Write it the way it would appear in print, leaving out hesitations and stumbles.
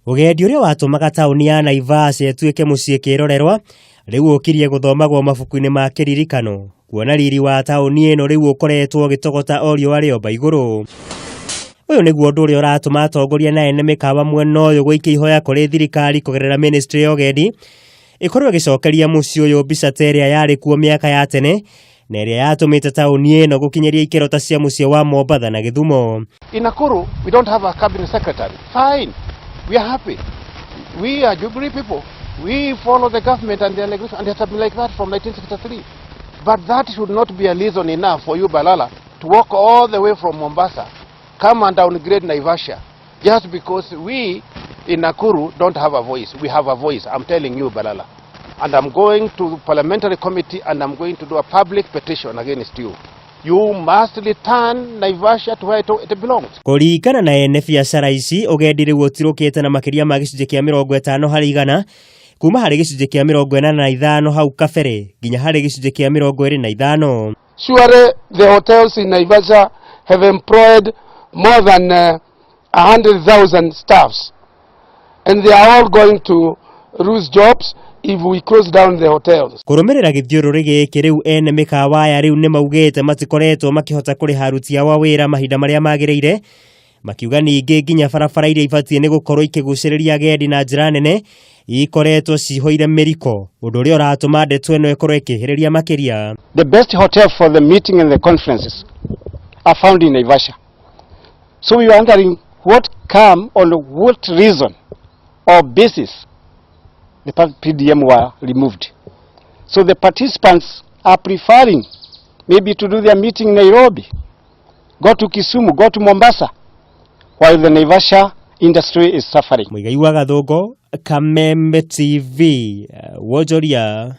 Ũgendi ũrĩa watũmaga taũni ya Naivasha ĩtuĩke mũciĩ kĩrorerwa rĩu ũkirie gũthomagwo mabuku-inĩ ma kĩririkano kuona riri wa taũni ĩno rĩu ũkoretwo ũgĩtogota o riũa rĩomba igũrũ. Ũyũ nĩguo ũndũ ũrĩa ũratũma atongoria na ene mĩkawa mwena ũyũ gũikia ihoya kũrĩ thirikari kũgerera ministry ya ũgendi ĩkorwo ĩgĩcokeria mũciĩ ũyũ mbica ta ĩrĩa yarĩ kuo mĩaka ya tene na ĩrĩa yatũmĩte taũni ĩno gũkinyĩria ikĩro ta cia mũciĩ wa Mombatha na Gĩthumo. In Nakuru, we don't have a cabinet secretary. Fine. We are happy. We are Jubilee people. We follow the government and their legislation, and it has been like that from 1963. But that should not be a reason enough for you, Balala, to walk all the way from Mombasa, come and downgrade Naivasha, just because we in Nakuru don't have a voice. We have a voice, I'm telling you, Balala. And I'm going to parliamentary committee and I'm going to do a public petition against you. You must return Naivasha to where it belongs. Kũringana na ene biacara ici, ũgendi rĩu ũtirũkĩte na makĩria ma gĩcunjĩ kĩa 50% kuma harĩ gĩcunjĩ kĩa 85 hau kabere nginya harĩ gĩcunjĩ kĩa 25. Surely the hotels in Naivasha have employed more than 100,000 staffs, and they are all going to lose jobs if we close down the hotels. Kũrũmĩrĩra gĩthiũrũrĩ gĩkĩ rĩu ene mĩkawa aya rĩu nĩ maugĩte matikoretwo makĩhota kũrĩha aruti ao a wĩra mahinda marĩa magĩrĩire, makiuga ningĩ nginya barabara iria ibatiĩ nĩ gũkorwo ikĩgucĩrĩria agendi na njĩra nene ikoretwo cihũire mĩriko, ũndũ ũrĩa ũratũma ndeto ĩno ĩkorwo ĩkĩhĩrĩria makĩria. The best hotel for the meeting and the conferences are found in Naivasha. So we are wondering what come on what reason or basis the PDM were removed. So the participants are preferring maybe to do their meeting in Nairobi, go to Kisumu, go to Mombasa, while the Naivasha industry is suffering. Muigai wa Gathũngũ, Kameme TV, wonjoria.